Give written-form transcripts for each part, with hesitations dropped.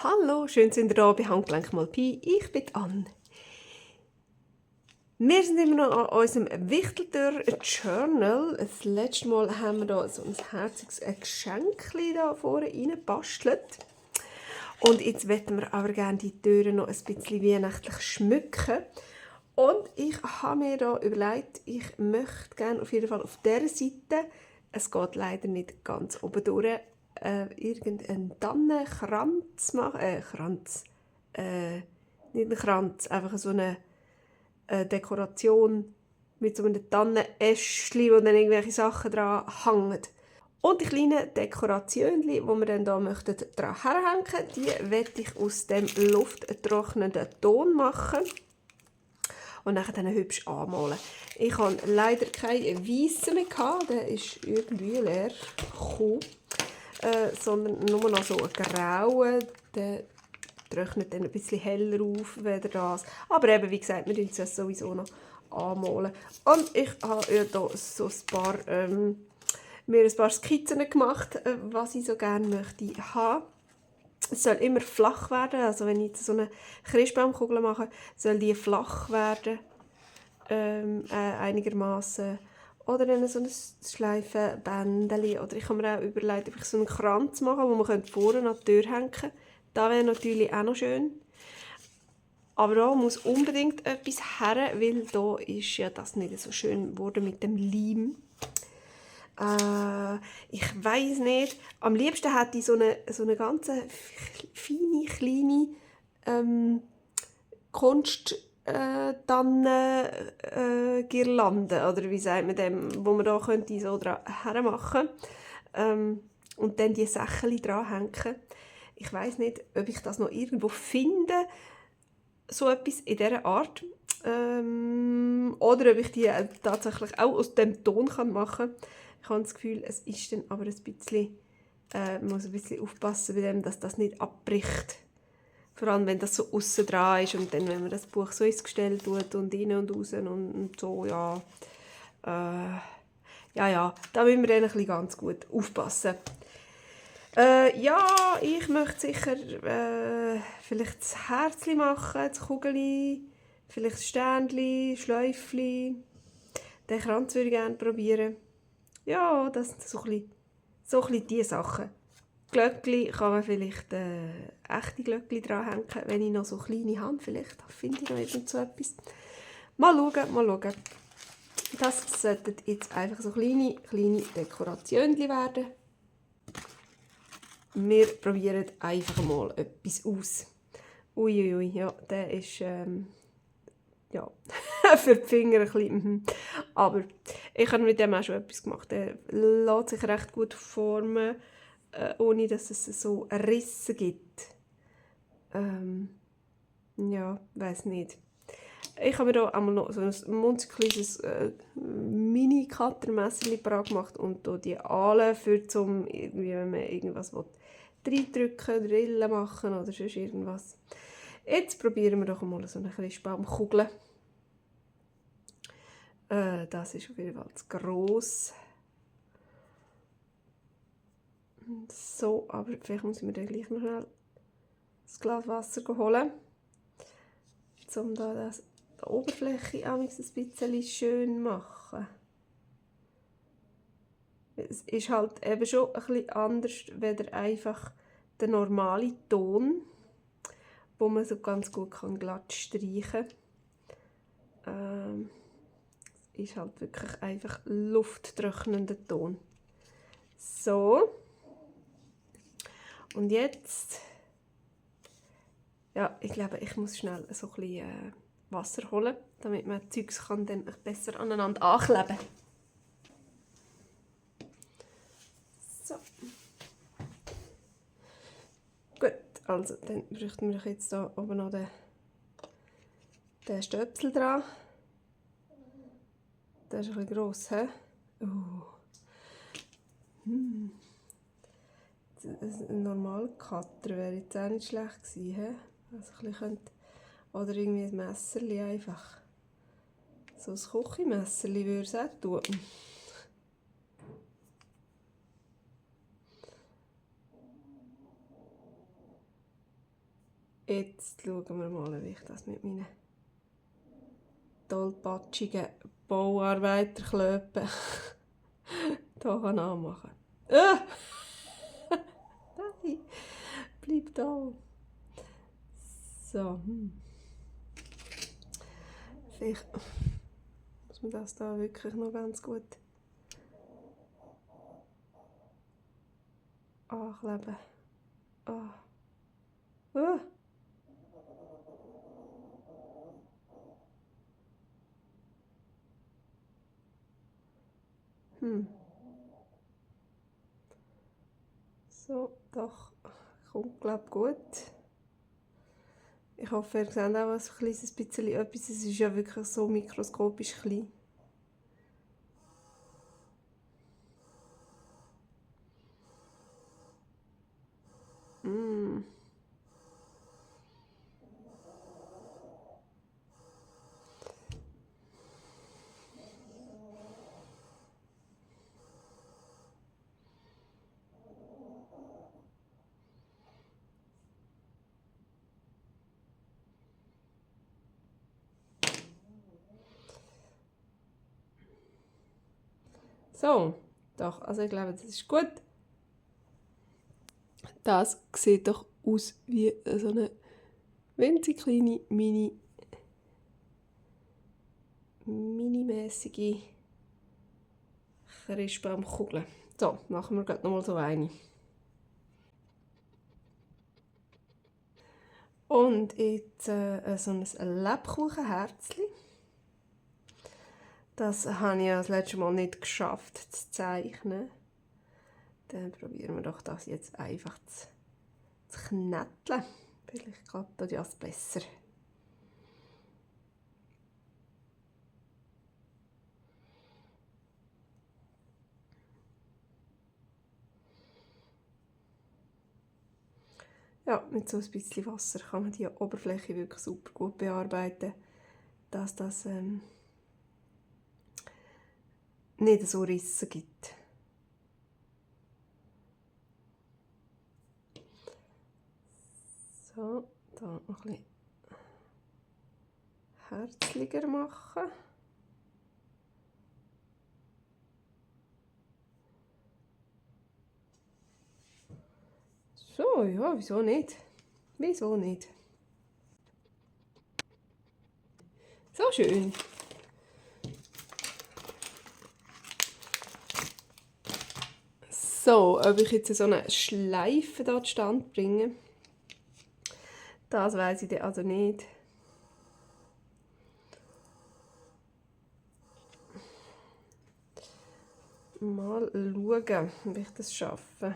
Hallo, schön sind ihr da bei Handgelenk mal Pi. Ich bin Anne. Wir sind immer noch an unserem Wichteltür-Journal. Das letzte Mal haben wir da so ein herziges Geschenkchen da vorne reingebastelt. Und jetzt möchten wir aber gerne die Türen noch ein bisschen weihnachtlich schmücken. Und ich habe mir da überlegt, ich möchte gerne auf jeden Fall auf dieser Seite, es geht leider nicht ganz oben durch, irgendeinen Tannenkranz machen. Nicht einen Kranz, einfach so eine Dekoration mit so einem Tannenäschchen, wo dann irgendwelche Sachen dran hängen. Und die kleinen Dekorationen, die wir dann hier möchten, dran herhängen, die werde ich aus dem lufttrocknenden Ton machen und dann hübsch anmalen. Ich habe leider keinen weißen mehr gehabt, der ist irgendwie leer gekommen, sondern nur noch so einen grauen, der trocknet dann ein bisschen heller auf, weder das. Aber eben, wie gesagt, wir tun es sowieso noch anmalen. Und ich habe ja hier so mir ein paar Skizzen gemacht, was ich so gerne möchte haben. Es soll immer flach werden, also wenn ich jetzt so eine Christbaumkugel mache, soll die flach werden, einigermaßen. Oder dann so ein Schleifenbändchen. Oder ich habe mir auch überlegt, ob ich so einen Kranz mache, den man vorne an die Tür hängen könnte. Das wäre natürlich auch noch schön. Aber da muss unbedingt etwas her, weil da ist ja das nicht so schön geworden mit dem Leim. Ich weiß nicht. Am liebsten hätte ich so eine ganz feine, kleine Girlande, oder wie sagt man dem, wo man da könnte so hermachen und dann die Sächchen dranhängen. Ich weiß nicht, ob ich das noch irgendwo finde, so etwas in dieser Art. Oder ob ich die tatsächlich auch aus dem Ton machen kann. Ich habe das Gefühl, es ist dann aber ein bisschen, man muss ein bisschen aufpassen bei dem, dass das nicht abbricht. Vor allem, wenn das so aussen dran ist und dann, wenn man das Buch so ins Gestell tut und rein und raus und so, ja. Ja, da müssen wir dann ein bisschen ganz gut aufpassen. Ja, ich möchte sicher vielleicht das Herzchen machen, das Kugeli, vielleicht das Sternchen, Schläufchen. Den Kranz würde ich gerne probieren. Ja, das sind so ein bisschen diese Sachen. Glöckli kann man vielleicht echte Glöckli dranhängen, wenn ich noch so kleine habe. Vielleicht finde ich noch irgend so etwas. Mal schauen. Das sollten jetzt einfach so kleine Dekorationen werden. Wir probieren einfach mal etwas aus. Uiuiui, ja, der ist ja, für die Finger ein bisschen. Aber ich habe mit dem auch schon etwas gemacht. Der lässt sich recht gut formen, ohne dass es so Risse gibt. Ja, weiß nicht. Ich habe mir hier einmal noch so ein munzkleines Mini-Cuttermesser parat gemacht und hier die Aale für zum, irgendwie, wenn man irgendwas reindrücken, Rillen machen oder sonst irgendwas. Jetzt probieren wir doch mal so eine Christbaumkugel. Das ist auf jeden Fall zu gross. So, aber vielleicht muss ich mir dann gleich noch schnell das Glas Wasser holen, um da die Oberfläche ein bisschen schön zu machen. Es ist halt eben schon ein bisschen anders als einfach der normale Ton, wo man so ganz gut glatt streichen kann. Ist halt wirklich einfach lufttrocknender Ton. So. Und jetzt, ja, ich glaube, ich muss schnell so ein bisschen Wasser holen, damit man Zeugs dann besser aneinander ankleben kann. So. Gut, also dann bräuchten wir jetzt hier oben noch den Stöpsel dran. Der ist ein bisschen gross, hä? Ein normaler Cutter wäre jetzt auch nicht schlecht gewesen, hä? Also ein bisschen oder irgendwie ein Messerli einfach. So ein Küchenmesserli würde es auch tun. Jetzt schauen wir mal, wie ich das mit meinen tollpatschigen Bauarbeiterklöpen hier anmachen kann. Nein, bleib da. So. Vielleicht muss man das da wirklich noch ganz gut ankleben. Ah. So, doch, kommt glaube ich gut. Ich hoffe, ihr seht auch ein kleines bisschen etwas. Es ist ja wirklich so mikroskopisch klein. So, doch, also ich glaube, das ist gut. Das sieht doch aus wie so eine winzig kleine, minimäßige Christbaumkugel. So, machen wir gerade nochmal so eine. Und jetzt so ein Lebkuchenherzchen. Das habe ich ja das letzte Mal nicht geschafft zu zeichnen. Dann probieren wir doch das jetzt einfach zu knetteln. Vielleicht klappt das ja besser. Ja, mit so ein bisschen Wasser kann man die Oberfläche wirklich super gut bearbeiten, dass das nicht so Risse gibt. So, da noch ein bisschen herzliger machen. So, ja, wieso nicht? Wieso nicht? So schön. So, ob ich jetzt so eine Schleife hier zustande bringe, das weiss ich dann also nicht. Mal schauen, wie ich das schaffe.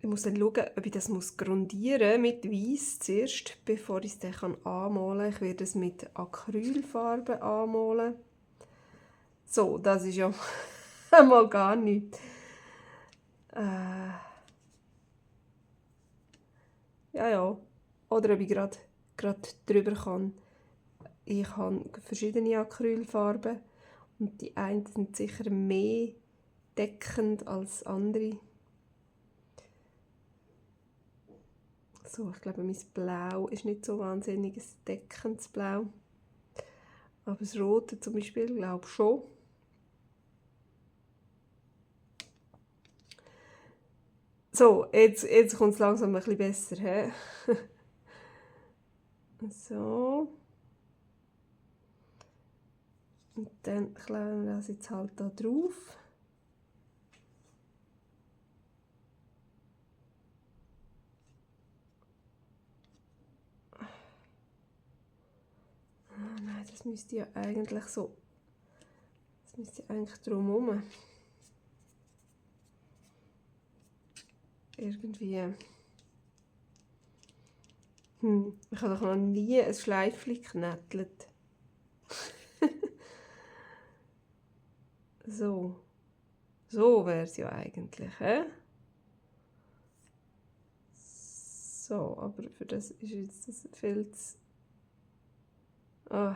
Ich muss dann schauen, ob ich das grundieren muss mit Weiss zuerst, bevor ich es dann anmalen kann. Ich werde es mit Acrylfarbe anmalen. So, das ist ja mal gar nichts. Ja. Oder ob ich gerade drüber kann. Ich habe verschiedene Acrylfarben und die einen sind sicher mehr deckend als andere. So, ich glaube, mein Blau ist nicht so wahnsinnig ein deckendes Blau. Aber das Rote zum Beispiel, glaube ich schon. So, jetzt kommt es langsam ein bisschen besser. He? So. Und dann kleben wir das jetzt halt da drauf. Nein, das müsste ja eigentlich so. Das müsste eigentlich drumherum. Irgendwie. Ich habe doch noch nie ein Schleifchen geknettelt. So. So wäre es ja eigentlich, hä? So, aber für das ist jetzt das viel zu Oh.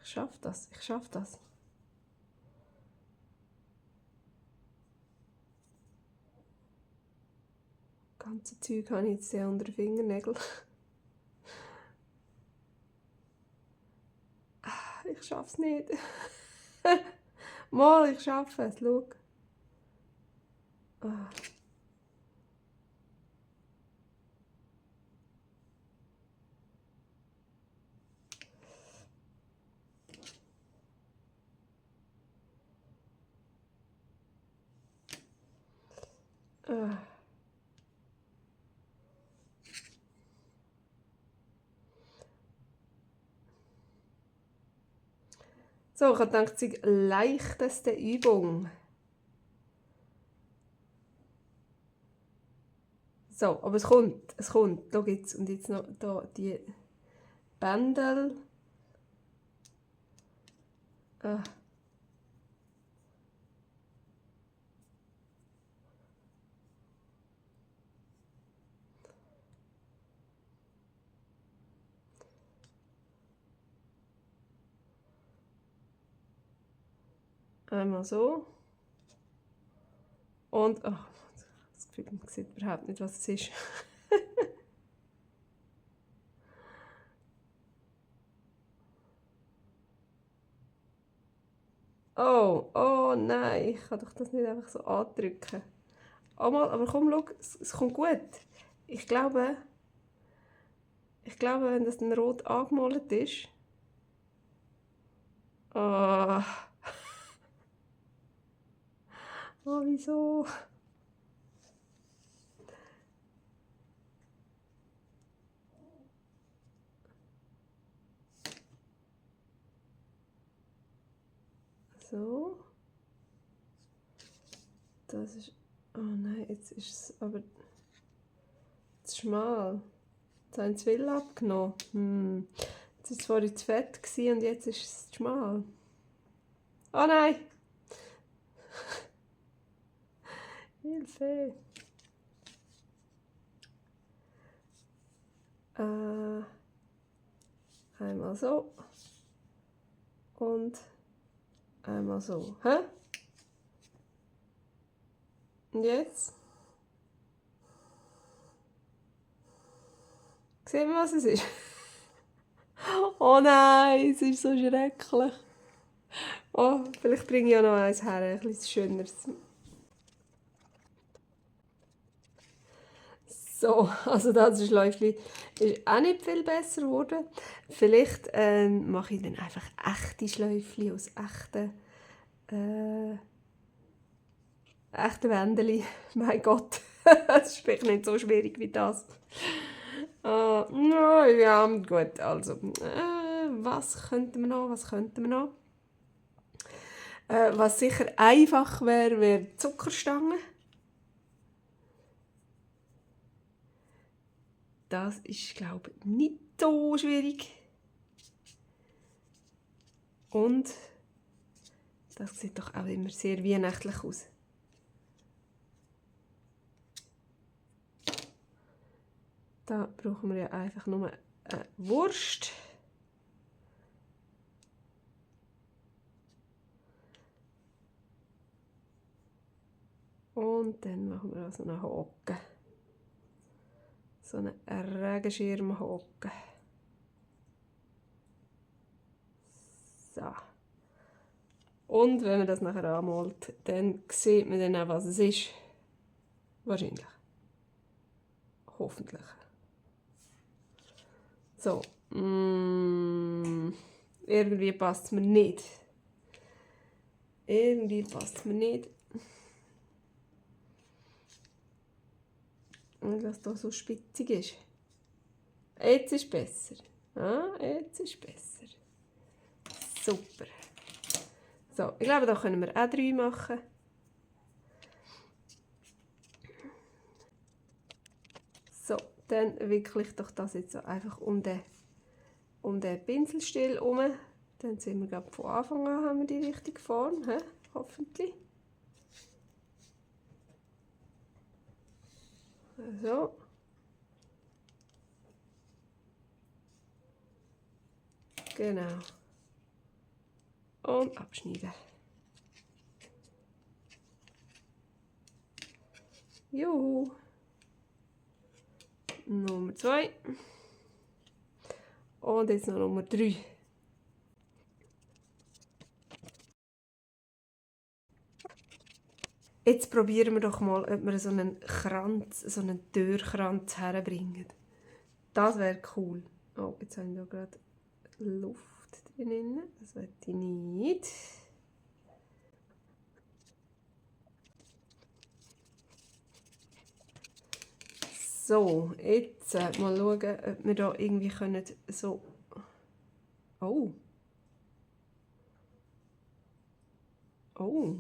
Ich schaffe das, ich schaffe das. Das ganze Zeug habe ich jetzt sehr unter den Fingernägeln. Ich schaffe es nicht. Mal, ich schaffe es, schau. Ah. Ah. So, ich habe gedacht, es ist die leichteste Übung. So, aber es kommt, es kommt. Schau jetzt, und jetzt noch da die Bändel. Ah. Einmal so. Und, ach, das Gefühl, man sieht überhaupt nicht, was es ist. Oh, oh nein, ich kann doch das nicht einfach so andrücken. Oh mal, aber komm, schau, es kommt gut. Ich glaube, wenn das dann rot angemalt ist. Oh, oh wieso? So. Das ist. Oh nein, jetzt ist es aber zu schmal. Jetzt haben sie zu viel abgenommen. Jetzt war es vorhin zu fett und jetzt ist es zu schmal. Oh nein! Hilfe! Einmal so. Und einmal so. Hä? Und jetzt? Sehen wir, was es ist? Oh nein, es ist so schrecklich. Oh, vielleicht bringe ich auch noch eins her, ein bisschen schöneres. So, also das Schläufchen ist auch nicht viel besser geworden. Vielleicht mache ich dann einfach echte Schläufchen aus echten Wändeli. Mein Gott, das ist vielleicht nicht so schwierig wie das. Ja, gut, also, was könnten wir noch, was sicher einfach wäre, wäre Zuckerstangen. Das ist, glaube ich, nicht so schwierig. Und das sieht doch auch immer sehr weihnachtlich aus. Da brauchen wir ja einfach nur eine Wurst. Und dann machen wir also einen Haken. So einen Regenschirmhaken. So. Und wenn man das nachher anmalt, dann sieht man dann auch, was es ist. Wahrscheinlich. Hoffentlich. So. Irgendwie passt es mir nicht. Und was da so spitzig ist. Jetzt ist besser. Jetzt ist besser. Super. So, ich glaube, da können wir auch 3 machen. So, dann wickle ich doch das jetzt so einfach um den Pinselstiel herum. Dann sehen wir, glaube von Anfang an haben wir die richtige Form, hoffentlich. So. Genau. Und abschneiden. Juhu. Nummer 2. Und jetzt noch Nummer 3. Jetzt probieren wir doch mal, ob wir so einen Kranz, so einen Türkranz herbringen. Das wäre cool. Oh, jetzt habe ich da gerade Luft drin. Das will ich nicht. So, jetzt mal schauen, ob wir da irgendwie können so... Oh. Oh.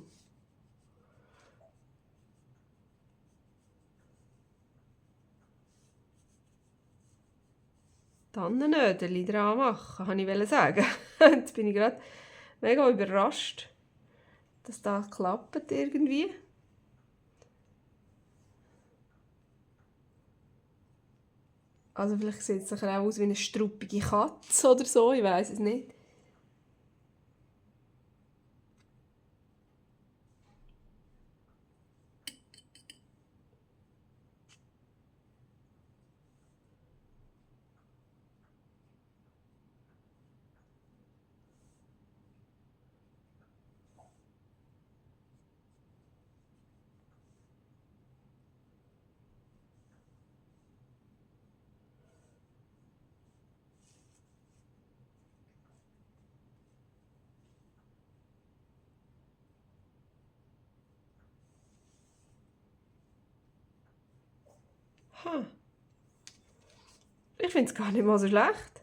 Tannennödeli dran machen, wollte ich sagen. Jetzt bin ich gerade mega überrascht, dass das klappt irgendwie. Also vielleicht sieht es auch aus wie eine struppige Katze oder so, ich weiß es nicht. Ha. Ich finde es gar nicht mal so schlecht.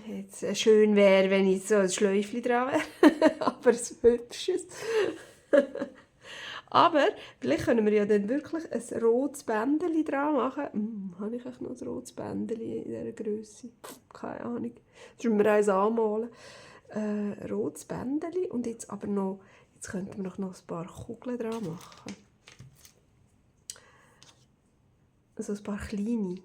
Jetzt schön wäre, wenn ich so ein Schläufchen dran wäre, aber ein hübsches. Aber vielleicht können wir ja dann wirklich ein rotes Bändchen dran machen. Habe ich noch ein rotes Bändchen in dieser Größe? Keine Ahnung. Jetzt müssen wir eins anmalen. Rotes Bändchen und jetzt aber noch, jetzt könnten wir noch ein paar Kugeln dran machen. Also ein paar kleine.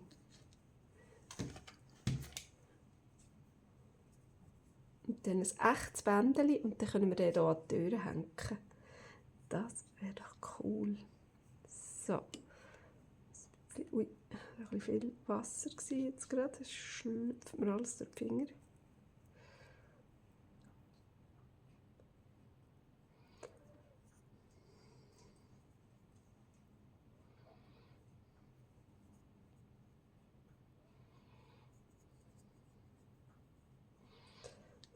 Und dann ein echtes Bändchen und dann können wir den hier an die Tür hängen. Das wäre doch cool. So. Ui, ein bisschen viel Wasser war jetzt gerade. Das schlüpft mir alles durch die Finger.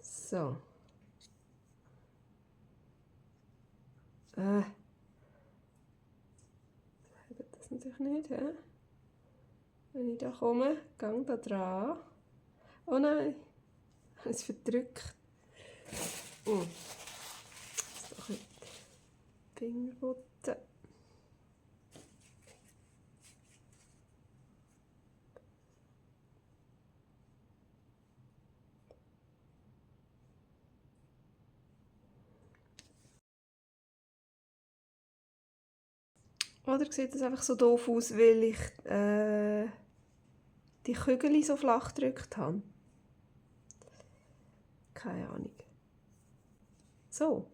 So. Das natürlich nicht, hä? Wenn ich da komme, gang da dran. Oh nein, ich habe es verdrückt. Oh. Jetzt doch ein Fingerbutten. Oder sieht das einfach so doof aus, weil ich die Kügel so flach gedrückt habe? Keine Ahnung. So.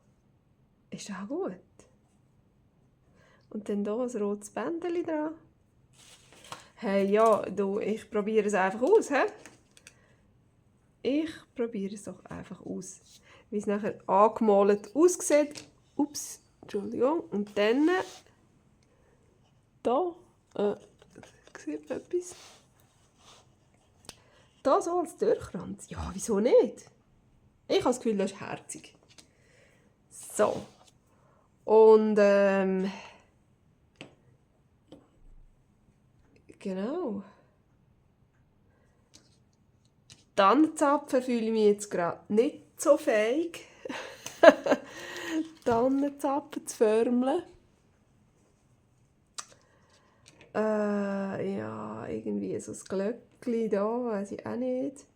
Ist das auch gut? Und dann hier ein rotes Bändchen dran. Hey, ja, du, ich probiere es einfach aus, hä? Ich probiere es doch einfach aus. Wie es nachher angemalt aussieht. Ups, Entschuldigung. Und dann... Da, sieht man etwas? Da so als Türkranz. Ja, wieso nicht? Ich habe das Gefühl, das ist herzig. So. Und genau. Tannenzapfen fühle ich mich jetzt gerade nicht so fähig. Tannenzapfen zu förmeln. Ja, irgendwie so ein Glöckchen da, weiß ich auch nicht.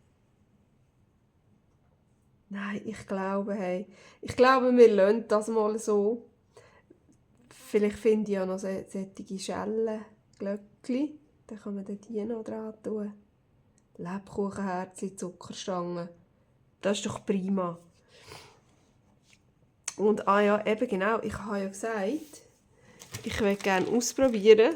Nein, ich glaube, wir lassen das mal so. Vielleicht finde ich ja noch solche Schellen. Glöckchen. Dann kann man die noch dran tun. Lebkuchenherzen, Zuckerstangen. Das ist doch prima. Und ja, eben genau, ich habe ja gesagt, ich will gerne ausprobieren.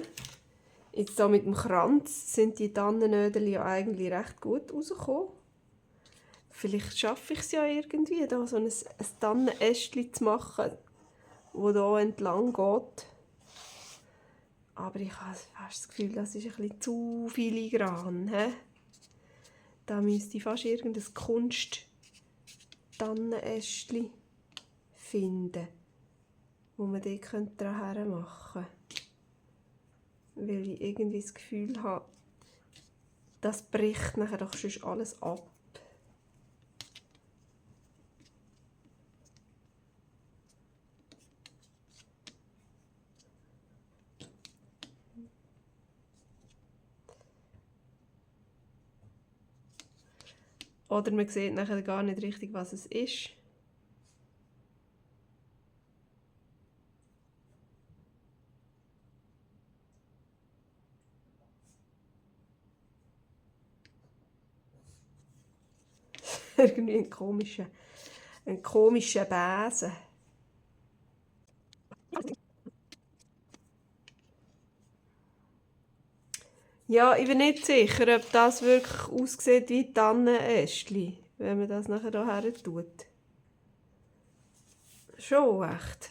Jetzt hier mit dem Kranz sind die Tannennödel ja eigentlich recht gut rausgekommen. Vielleicht schaffe ich es ja irgendwie, da so ein Tannenästchen zu machen, das hier entlang geht. Aber ich habe fast das Gefühl, das ist ein bisschen zu filigran. Da müsste ich fast irgendein Kunst-Tannenästchen finden, wo man dort dran machen könnte. Weil ich irgendwie das Gefühl habe, das bricht nachher doch schon alles ab. Oder man sieht nachher gar nicht richtig, was es ist. Irgendwie ein komischer Besen. Ja, ich bin nicht sicher, ob das wirklich aussieht wie Tannenästchen, wenn man das nachher hierher tut. Schon echt.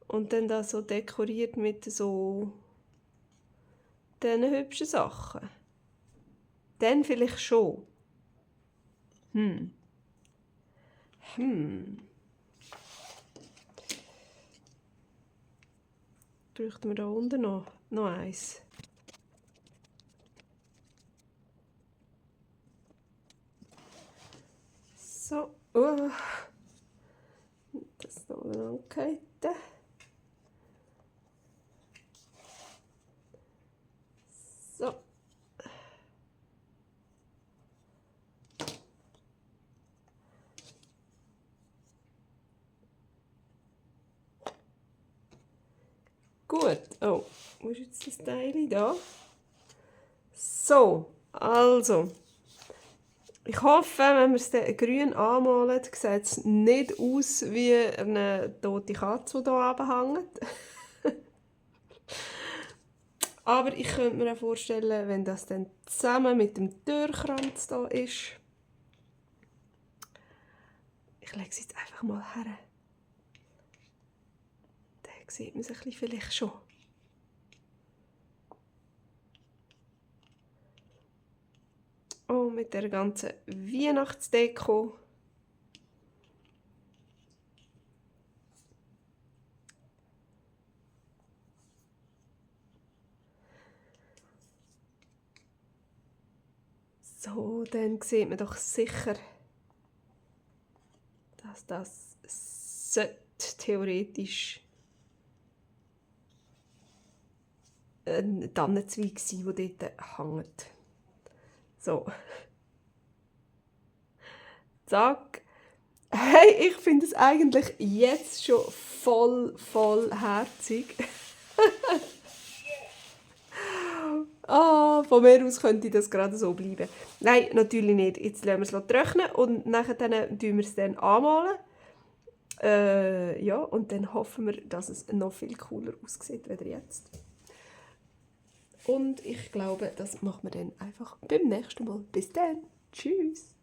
Und dann das so dekoriert mit so diesen hübschen Sachen. Dann vielleicht schon. Bräuchten wir da unten noch eins. So. Das noch angehalten. So. Gut. Oh, wo ist jetzt das Teil da? So, also. Ich hoffe, wenn wir es dann grün anmalen, sieht es nicht aus wie eine tote Katze, die hier runterhängt. Aber ich könnte mir auch vorstellen, wenn das dann zusammen mit dem Türkranz da ist. Ich lege es jetzt einfach mal her. Da sieht man es ein bisschen vielleicht schon. Oh, mit der ganzen Weihnachtsdeko. So, dann sieht man doch sicher, dass das theoretisch ein Tannenzweig sein, der dort hängt. So. Zack. Hey, ich finde es eigentlich jetzt schon voll herzig. Von mir aus könnte das gerade so bleiben. Nein, natürlich nicht. Jetzt lassen wir es trocknen und nachher tun wir es dann anmalen. Ja, und dann hoffen wir, dass es noch viel cooler aussieht als jetzt. Und ich glaube, das machen wir dann einfach beim nächsten Mal. Bis dann. Tschüss.